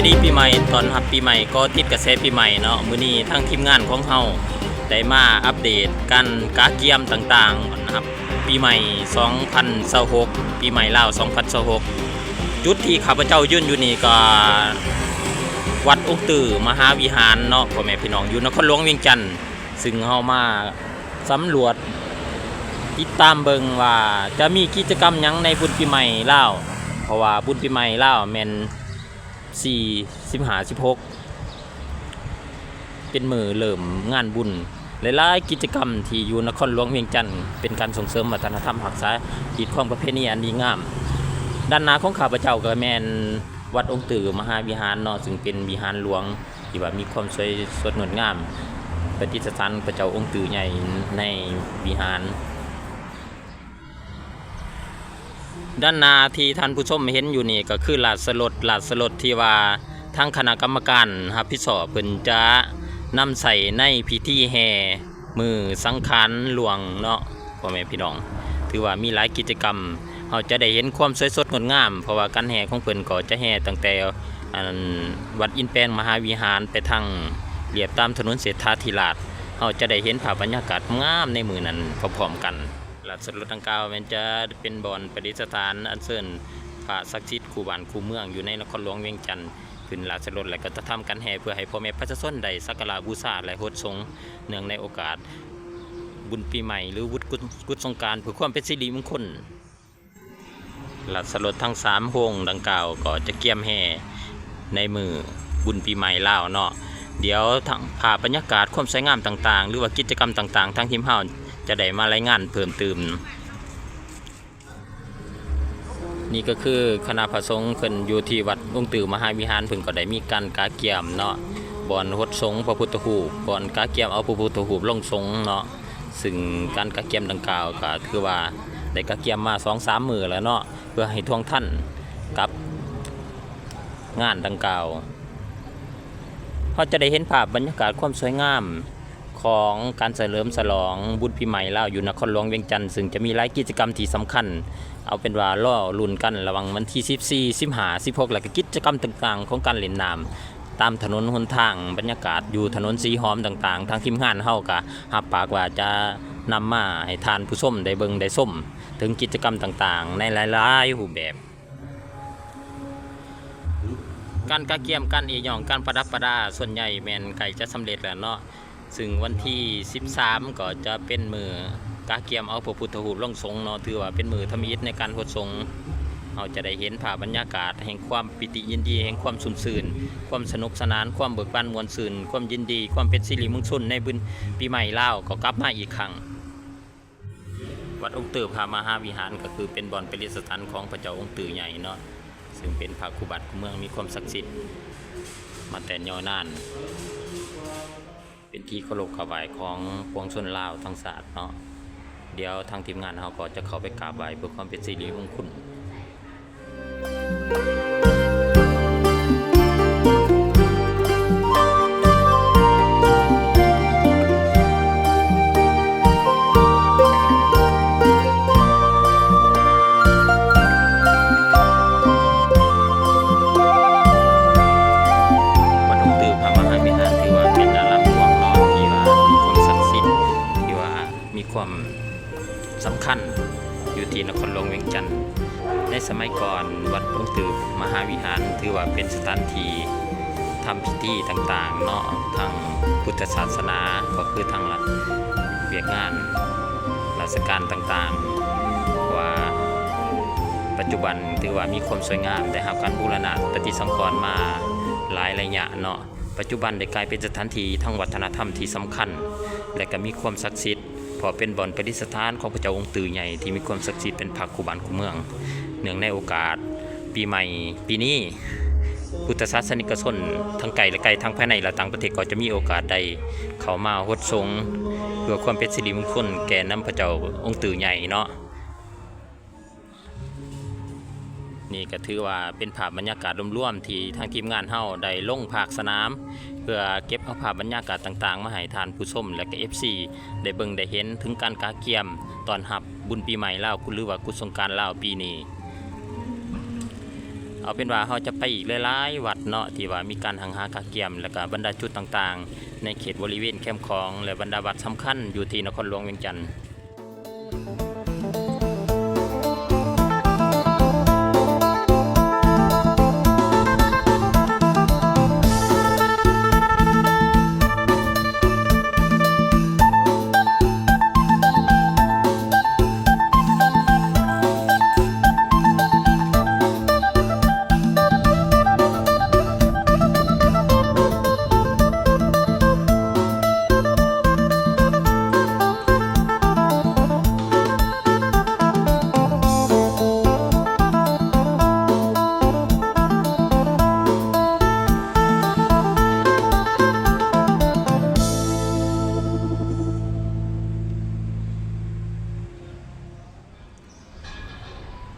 ດີປີໃໝ່ ຕ້ອນຮັບປີໃໝ່ ກໍຕິດກະແສປີໃໝ່ເນາະ. ມື້ນີ້ທາງທີມງານຂອງເຮົາໄດ້ມາອັບເດດການກະກຽມຕ່າງໆ ຕ້ອນຮັບປີໃໝ່ສອງພັນຊາວຫົກ ປີໃໝ່ລາວສອງພັນຊາວຫົກ. ຈຸດທີ່ຂ້າພະເຈົ້າຢືນຢູ່ນີ້ກໍວັດອົງຕື້ມະຫາວິຫານເນາະ ພໍ່ແມ່ພີ່ນ້ອງ ຢູ່ນະຄອນຫຼວງວຽງຈັນ. ຊຶ່ງເຮົາມາສຳຫຼວດຕິດຕາມເບິ່ງວ່າຈະມີກິດຈະກຳຫຍັງໃນບຸນປີໃໝ່ລາວ ເພາະວ່າບຸນປີໃໝ່ລາວແມ່ນສີ່ ສິບຫ້າ ສິບຫົກ ເປັນມື້ເລີ່ມງານບຸນ. ຫຼາຍໆກິດຈະກຳທີ່ຢູ່ນະຄອນຫຼວງວຽງຈັນ ເປັນການສົ່ງເສີມວັດທະນະທຳ ຮັກສາຮີດຄອງປະເພນີອັນດີງາມ. ດ້ານໜ້າຂອງຂ້າພະເຈົ້າກໍແມ່ນວັດອົງຕື້ມະຫາວິຫານເນາະ ຊຶ່ງເປັນວິຫານຫຼວງ ທີ່ວ່າມີຄວາມສວຍສົດງົດງາມ ປະດິດສະຖານພະເຈົ້າອົງຕື້ໃຫຍ່ໃນວິຫານ. ດ້ານໜ້າທີ່ທ່ານຜູ້ຊົມເຫັນຢູ່ນີ້ກໍຄືລາຊະລົດ, ລາຊະລົດທີ່ວ່າທາງຄະນະກຳມະການຮັບຜິດຊອບເພິ່ນຈະນຳໃຊ້ໃນພິທີແຫ່ ມື້ສັງຂານຫຼວງເນາະ ພໍ່ແມ່ພີ່ນ້ອງ. ຖືວ່າມີຫຼາຍກິດຈະກຳ ເຮົາຈະໄດ້ເຫັນຄວາມສວຍສົດງົດງາມ ເພາະວ່າການແຫ່ຂອງເພິ່ນກໍຈະແຫ່ຕັ້ງແຕ່ ອັນ ວັດອິນແປງມະຫາວິຫານ ໄປທາງລຽບຕາມຖະໜົນເສດຖາທິລາດ. ເຮົາຈະໄດ້ເຫັນພາບບັນຍາກາດງາມໃນມື້ນັ້ນພ້ອມໆກັນ. ລາຊະລົດດັ່ງກ່າວແມ່ນຈະເປັນບ່ອນປະດິດສະຖານອັນເຊີນພະສັກສິດຄູ່ບ້ານຄູ່ເມືອງຢູ່ໃນນະຄອນຫຼວງວຽງຈັນ ຂຶ້ນລາຊະລົດ ແລະ ກໍຈະທຳການແຫ່ເພື່ອໃຫ້ພໍ່ແມ່ປະຊາຊົນໄດ້ສັກກາລະບູຊາ ແລະ ຫົດສົງ ເນື່ອງໃນໂອກາດບຸນປີໃໝ່ ຫຼື ວຸດ ກຸດສົງການ ເພື່ອຄວາມເປັນສິລິມົງຄົນ. ລາຊະລົດທັງສາມໂຮງດັ່ງກ່າວກໍຈະກຽມແຫ່ໃນມື້ບຸນປີໃໝ່ລາວເນາະ. ດຽວທັງພາບບັນຍາກາດຄວາມສວຍງາມຕ່າງໆ ຫຼືວ່າກິດຈະກຳຕ່າງໆ ທາງທີມເຮົາຈະໄດ້ມາລາຍງານເພີ່ມຕື່ມ. ນີ້ກໍຄືຄະນະພະສົງເພິ່ນຢູ່ທີ່ວັດອົງຕື້ມະຫາວິຫານ ເພິ່ນກໍໄດ້ມີການກະກຽມເນາະ ບ່ອນຫົດສົງພະພຸດທະຮູບ, ບ່ອນກະກຽມເອົາພະພຸດທະຮູບລົງສົງເນາະ. ຊຶ່ງການກະກຽມດັ່ງກ່າວກໍຖືວ່າໄດ້ກະກຽມມາສອງສາມມື້ແລ້ວເນາະ ເພື່ອໃຫ້ທ່ວງທັນກັບງານດັ່ງກ່າວ. ເຮົາຈະໄດ້ເຫັນພາບບັນຍາກາດຄວາມສວຍງາມ ຂອງການສະເຫຼີມສະຫຼອງບຸນປີໃໝ່ລາວຢູ່ນະຄອນຫຼວງວຽງຈັນ ຊຶ່ງຈະມີຫຼາຍກິດຈະກຳທີ່ສຳຄັນ. ເອົາເປັນວ່າລໍລຸ້ນກັນລະຫວ່າງວັນທີສິບສີ່ ສິບຫ້າ ສິບຫົກ ແລະ ກະກິດຈະກຳຕ່າງໆ ຂອງການຫຼິ້ນນ້ຳຕາມຖະໜົນຫົນທາງ, ບັນຍາກາດຢູ່ຖະໜົນສີຫອມຕ່າງໆ. ທາງທີມງານເຮົາກະຮັບປາກວ່າຈະນຳມາໃຫ້ທ່ານຜູ້ຊົມໄດ້ເບິ່ງໄດ້ຊົມເຖິງກິດຈະກຳຕ່າງໆ ໃນຫຼາຍໆຮູບແບບ. ການກະກຽມ ການເອຍອງ ການປະດັບປະດາ ສ່ວນໃຫຍ່ແມ່ນໃກ້ຈະສຳເລັດແລ້ວເນາະ. ຊຶ່ງວັນທີສິບສາມກໍຈະເປັນມື້ກະກຽມເອົາພະພຸດທະຮູບລົງສົງເນາະ, ຖືວ່າເປັນມື້ທຳອິດໃນການຫົດສົງ. ເຮົາຈະໄດ້ເຫັນພາບບັນຍາກາດແຫ່ງຄວາມປີຕິຍິນດີ, ແຫ່ງຄວາມຊຸ່ມຊື່ນ, ຄວາມສະໜຸກສະໜານ, ຄວາມເບີກບານມ່ວນຊື່ນ, ຄວາມຍິນດີ, ຄວາມເປັນສິລິມຸງຊົນໃນບຸນປີໃໝ່ລາວກໍກັບມາອີກຄັ້ງ. ວັດອົງຕື້ພະມະຫາວິຫານກໍຄືເປັນບ່ອນປະດິດສະຖານຂອງພະເຈົ້າອົງຕື້ໃຫຍ່ເນາະ, ຊຶ່ງເປັນພະຄູ່ບ້ານຄູ່ເມືອງມີຄວາມສັກສິດມາແຕ່ຍາວນານ, ເປັນທີ່ເຄົາລົບກາບໄຫວ້ຂອງປວງຊົນລາວທັງຊາດເນາະ. ດຽວທາງທີມງານເຮົາກໍຈະເຂົ້າໄປກາບໄຫວ້ເພື່ອຄວາມເປັນສິລິມົງຄຸນ. ວັດອົງຕື້ພະມະຫາວິຫານ ຖືວ່າເປັນອາຣາມຫຼວງເນາະ ທີ່ວ່າມີຄວາມສັກສິດ ທີ່ວ່າມີຄວາມ ສຳຄັນຢູ່ທີ່ນະຄອນຫຼວງວຽງຈັນ. ໃນສະໄໝກ່ອນ ວັດອົງຕື້ມະຫາວິຫານ ຖືວ່າເປັນສະຖານທີ່ທຳພິທີຕ່າງໆເນາະ ທາງພຸດທະສາສະໜາ ກໍຄືທາງລັດ ວຽກງານລາຊະການຕ່າງໆ ວ່າປັດຈຸບັນຖືວ່າມີຄວາມສວຍງາມ ໄດ້ຮັບການບູລະນະປະຕິສັງກອນມາຫຼາຍໄລຍະເນາະ. ປັດຈຸບັນໄດ້ກາຍເປັນສະຖານທີ່ທາງວັດທະນະທຳທີ່ສຳຄັນ ແລະ ກໍມີຄວາມສັກສິດ ເພາະເປັນບ່ອນປະດິດສະຖານຂອງພະເຈົ້າອົງຕື້ໃຫຍ່ທີ່ມີຄວາມສັກສິດ ເປັນພະຄູ່ບ້ານຄູ່ເມືອງ. ເນື່ອງໃນໂອກາດປີໃໝ່ປີນີ້, ພຸດທະສາສະນິກະຊົນທັງໃກ້ ແລະ ໄກ ທັງພາຍໃນ ແລະ ຕ່າງປະເທດ ກໍຈະມີໂອກາດໄດ້ເຂົ້າມາຫົດສົງ ເພື່ອຄວາມເປັນສິລິມຸງຄຸນແກ່ນຳພະເຈົ້າອົງຕື້ໃຫຍ່ເນາະ. ນີ້ກໍຖືວ່າເປັນພາບບັນຍາກາດລວມໆ ທີ່ທາງທີມງານເຮົາໄດ້ລົງພາກສະໜາມ ເພື່ອເກັບເອົາພາບບັນຍາກາດຕ່າງໆ ມາໃຫ້ທ່ານຜູ້ຊົມ ແລະ ກໍ ເອັຟຊີ ໄດ້ເບິ່ງໄດ້ເຫັນເຖິງການກະກຽມຕ້ອນຮັບບຸນປີໃໝ່ລາວ ຫຼືວ່າກຸດສົງການລາວປີນີ້. ເອົ ເອົາເປັນວ່າເຮົາຈະໄປອີກຫຼາຍໆວັດເນາະ ທີ່ວ່າມີການຫ້າງຫາກະກຽມ ແລະກະບັນດາຈຸດຕ່າງໆ ໃນເຂດບໍລິເວນແຄມຂອງ ແລະບັນດາວັດສຳຄັນຢູ່ທີ່ນະຄອນຫຼວງວຽງຈັນ.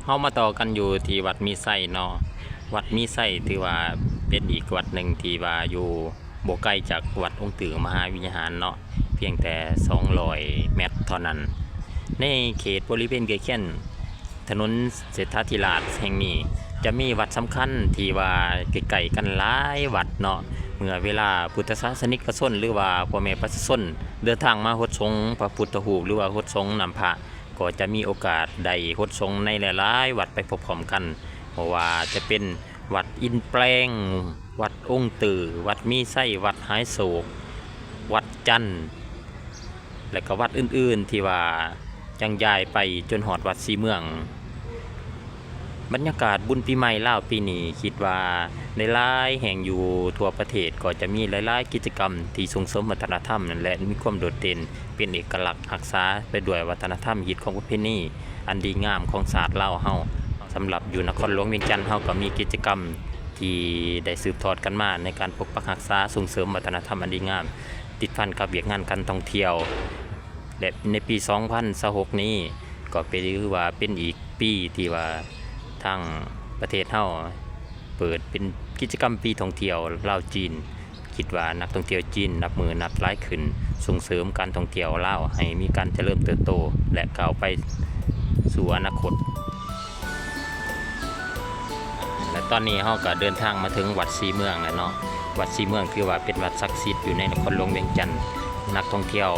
ເຮົາມາຕໍ່ກັນຢູ່ທີ່ວັດມີໄຊເນາະ. ວັດມີໄຊຖືວ່າເປັນອີກວັດໜຶ່ງທີ່ວ່າຢູ່ບໍ່ໄກຈາກວັດອົງຕື້ມະຫາວິຫານເນາະ ພຽງແຕ່ສອງຮ້ອຍແມັດເທົ່ານັ້ນ. ໃນເຂດບໍລິເວນໃກ້ຄຽງ ຖະໜົນເສດຖາທິລາດແຫ່ງນີ້ ຈະມີວັດສຳຄັນທີ່ວ່າໃກ້ໆກັນຫຼາຍວັດເນາະ. ເມື່ອເວລາພຸດທະສາສະນິກກະຊົນ ຫຼືວ່າພໍ່ແມ່ປະຊາຊົນເດີນທາງມາຫົດສົງພະພຸດທະຮູບ ຫຼືວ່າຫົດສົງນ້ຳພະ ກໍຈະມີໂອກາດໄດ້ຫົດສົງໃນຫຼາຍໆວັດໄປພ້ອມໆກັນ ບໍ່ວ່າຈະເປັນວັດອິນແປງ, ວັດອົງຕື້, ວັດມີໄຊ, ວັດຫາຍໂສກ, ວັດຈັນ ແລະກະວັດອື່ນໆທີ່ວ່າຍັງຢາຍໄປຈົນຮອດວັດສີເມືອງ. ບັນຍາກາດບຸນປີໃໝ່ລາວປີນີ້ ຄິດວ່າໃນຫຼາຍແຫ່ງຢູ່ທົ່ວປະເທດກໍຈະມີຫຼາຍໆກິດຈະກຳທີ່ສົ່ງເສີມວັດທະນະທຳ ແລະມີຄວາມໂດດເດັ່ນ ເປັນເອກະລັກ ຮັກສາໄປດ້ວຍວັດທະນະທຳ ຮີດຄອງປະເພນີອັນດີງາມຂອງຊາດລາວເຮົາ. ສຳລັບຢູ່ນະຄອນຫຼວງວຽງຈັນ ເຮົາກໍມີກິດຈະກຳທີ່ໄດ້ສືບທອດກັນມາໃນການປົກປັກຮັກສາ ສົ່ງເສີມວັດທະນະທຳອັນດີງາມ ຕິດພັນກັບວຽກງານການທ່ອງທ່ຽວ ແລະ ໃນປີສອງພັນຊາວຫົກນີ້ ກໍເປັນ ຖືວ່າເປັນອີກປີທີ່ວ່າທາງປະເທດເຮົາເປີດເປັນກິດຈະກຳປີທ່ອງທ່ຽວລາວ-ຈີນ. ຄິດວ່ານັກທ່ອງທ່ຽວຈີນນັບມື້ນັບຫຼາຍຂຶ້ນ, ສົ່ງເສີມການທ່ອງທ່ຽວລາວໃຫ້ມີການຈະເລີນເຕີບໂຕ ແລະ ກ້າວໄປສູ່ອະນາຄົດ. ແລະ ຕອນນີ້ເຮົາກໍເດີນທາງມາເຖິງວັດສີເມືອງແລ້ວເນາະ. ວັດສີເມືອງຖືວ່າເປັນວັດສັກສິດຢູ່ໃນນະຄອນຫຼວງວຽງຈັນ. ນັກທ່ອງທ່ຽວ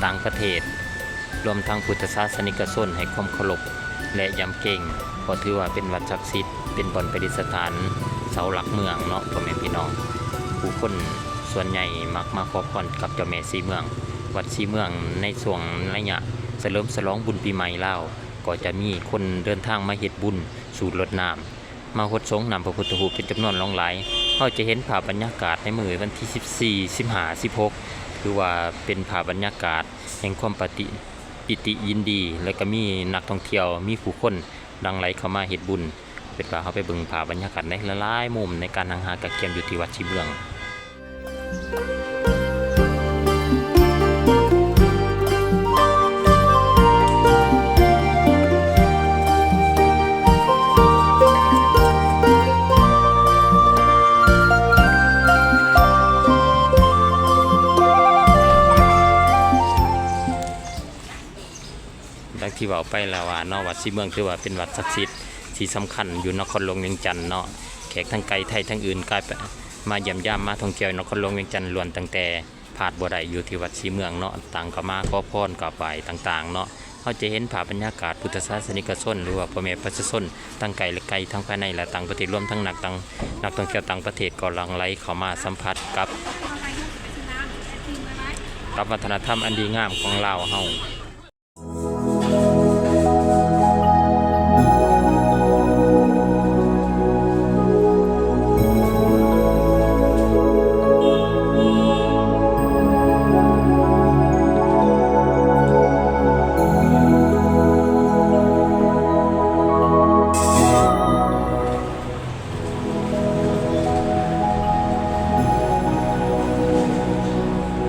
ຕ່າງປະເທດ ລວມທັງພຸດທະສາສະນິກະຊົນໃຫ້ຄວາມເຄົາລົບ ແລະ ຢຳເກງ ເພາະຖືວ່າເປັນວັດສັກສິດ, ເປັນບ່ອນປະດິດສະຖານເສົາຫຼັກເມືອງເນາະ ພໍ່ແມ່ພີ່ນ້ອງ. ຜູ້ຄົນສ່ວນໃຫຍ່ມັກມາຂໍພອນກັບເຈົ້າແມ່ສີເມືອງ. ວັດສີເມືອງໃນຊ່ວງໄລຍະສະເຫຼີມສະຫຼອງບຸນປີໃໝ່ລາວ ກໍຈະມີຄົນເດີນທາງມາເຮັດບຸນສູດລົດນ້ຳ ມາຫົດສົງນ້ຳພະພຸດທະຮູບເປັນຈຳນວນຫຼວງຫຼາຍ. ເຮົາຈະເຫັນພາບບັນຍາກາດໃນມື້ວັນທີສິບສີ່ ສິບຫ້າ ສິບຫົກ ຖືວ່າເປັນພາບບັນຍາກາດແຫ່ງຄວາມປະຕິ ປີຕິຍິນດີ ແລະ ກໍມີນັກທ່ອງທ່ຽວ ມີຜູ້ຄົນຫຼັ່ງໄຫຼເຂົ້າມາເຮັດບຸນ. ເປັນວ່າເຮົາໄປເບິ່ງພາບບັນຍາກາດໃນຫຼາຍໆມຸມໃນການນັ່ງຫາກະກຽມຢູ່ທີ່ວັດສີເມືອງ. ດັ່ງທີ່ເວົ້າໄປແລ້ວວ່າເນາະ ວັດສີເມືອງຖືວ່າເປັນວັດສັກສິດທີ່ສຳຄັນຢູ່ນະຄອນຫຼວງວຽງຈັນເນາະ. ແຂກທັງໄກໄທທັງອື່ນກະມາຢ້ຽມຢາມ ມາທ່ອງທ່ຽວນະຄອນຫຼວງວຽງຈັນ ລ້ວນຕັ້ງແຕ່ພາດບໍ່ໄດ້ຢູ່ທີ່ວັດສີເມືອງເນາະ, ຕ່າງກໍມາຂໍພອນກາບໄຫວ້ຕ່າງໆເນາະ. ເຮົາຈະເຫັນພາບບັນຍາກາດພຸດທະສາສະນິກະຊົນ ຫຼືວ່າພໍ່ແມ່ປະຊາຊົນ ທັງໃກ້ ແລະ ໄກ ທັງພາຍໃນ ແລະ ຕ່າງປະເທດ, ລວມທັງນັກຕ່າງ ນັກທ່ອງທ່ຽວຕ່າງປະເທດກໍຫຼັ່ງໄຫຼເຂົ້າມາສຳຜັດກັບ ກັບວັດທະນະທຳອັນດີງາມຂອງລາວເຮົາ.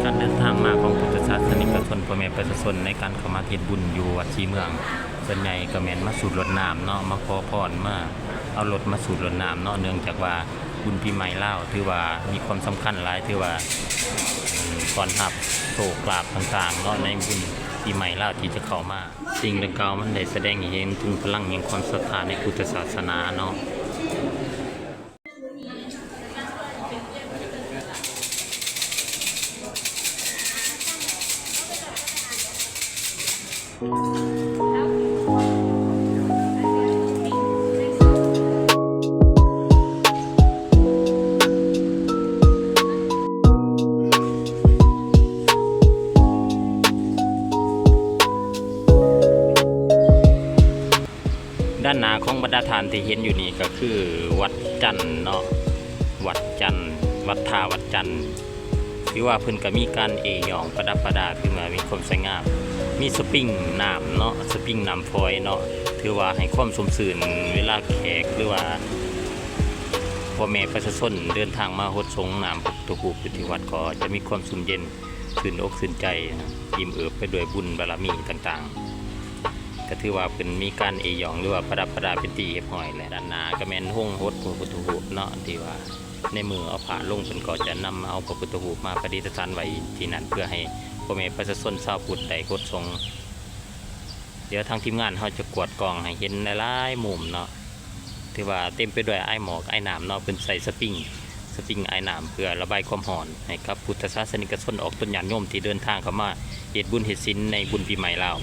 ການເດີນທາງມາຂອງພຸດທະສາສະນິກະຊົນ ພໍ່ແມ່ປະຊາຊົນ ໃນການເຂົ້າມາເຮັດບຸນຢູ່ວັດສີເມືອງ ສ່ວນໃຫຍ່ກໍແມ່ນມາສູດລົດນ້ຳເນາະ, ມາຂໍພອນ, ມາເອົາລົດມາສູດລົດນ້ຳເນາະ, ເນື່ອງຈາກວ່າບຸນປີໃໝ່ລາວຖືວ່າມີຄວາມສຳຄັນຫຼາຍ, ຖືວ່າ ເອີ່ ຕ້ອນຮັບໂຊກລາບຕ່າງໆເນາະ ໃນບຸນປີໃໝ່ລາວທີ່ຈະເຂົ້າມາ. ສິ່ງດັ່ງກ່າວມັນໄດ້ສະແດງໃຫ້ເຫັນເຖິງພະລັງແຫ່ງຄວາມສັດທາໃນພຸດທະສາສະໜາເນາະ. ດ້ານໜ້າຂອງບັນດາທ່ານທີ່ເຫັນຢູ່ນີ້ກໍຄືວັດຈັນເນາະ, ວັດຈັນ, ວັດທ່າວັດຈັນ. ຖືວ່າເພິ່ນກໍມີການເອ້ຍ້ອງປະດັບປະດາ ຖືວ່າມີຄວາມສວຍງາມ, ມີສະປຣິງນ້ຳເນາະ, ສະປຣິງນ້ຳຝອຍເນາະ, ຖືວ່າໃຫ້ຄວາມຊຸ່ມຊື່ນເວລາແຂກ ຫຼືວ່າພໍ່ແມ່ປະຊາຊົນເດີນທາງມາຫົດສົງນ້ຳພະພຸດທະຮູບຢູ່ທີ່ວັດ ກໍຈະມີຄວາມຊຸ່ມເຢັນ ຊື່ນອົກຊື່ນໃຈ, ອີ່ມເອີບໄປດ້ວຍບຸນບາລະມີຕ່າງໆ. ກໍຖືວ່າເພິ່ນມີການເອ້ຍ້ອງ ຫຼືວ່າປະດັບປະດາເປັນທີ່ຮຽບຮ້ອຍແລ້ວ. ດ້ານໜ້າກໍແມ່ນໂຮງຫົດພະພຸດທະຮູບເນາະ, ທີ່ວ່າໃນມື້ເອົາພະລົງ ເພິ່ນກໍຈະນຳເອົາພະພຸດທະຮູບມາປະດິດຖະສານໄວ້ທີ່ນັ້ນ ເພື່ອໃຫ້ພໍ່ແມ່ປະຊາຊົນຊາວພຸດໄດ້ຫົດສົງ. ດຽວທາງທີມງານເຮົາຈະກວາດກ້ອງໃຫ້ເຫັນຫຼາຍໆມຸມເນາະ, ຖືວ່າເຕັມໄປດ້ວຍອາຍໝອກອາຍນ້ຳເນາະ. ເພິ່ນໃສ່ສະປຣິງ, ສະປຣິງອາຍນ້ຳ ເພື່ອລະບາຍຄວາມຮ້ອນໃຫ້ກັບພຸດທະສາສະນິກະຊົນ ອອກຕົນຍາດໂຍມທີ່ເດີນທາງເຂົ້າມາເຮັດບຸນເຮັດສິນໃນບຸນປີໃໝ່ລາວ.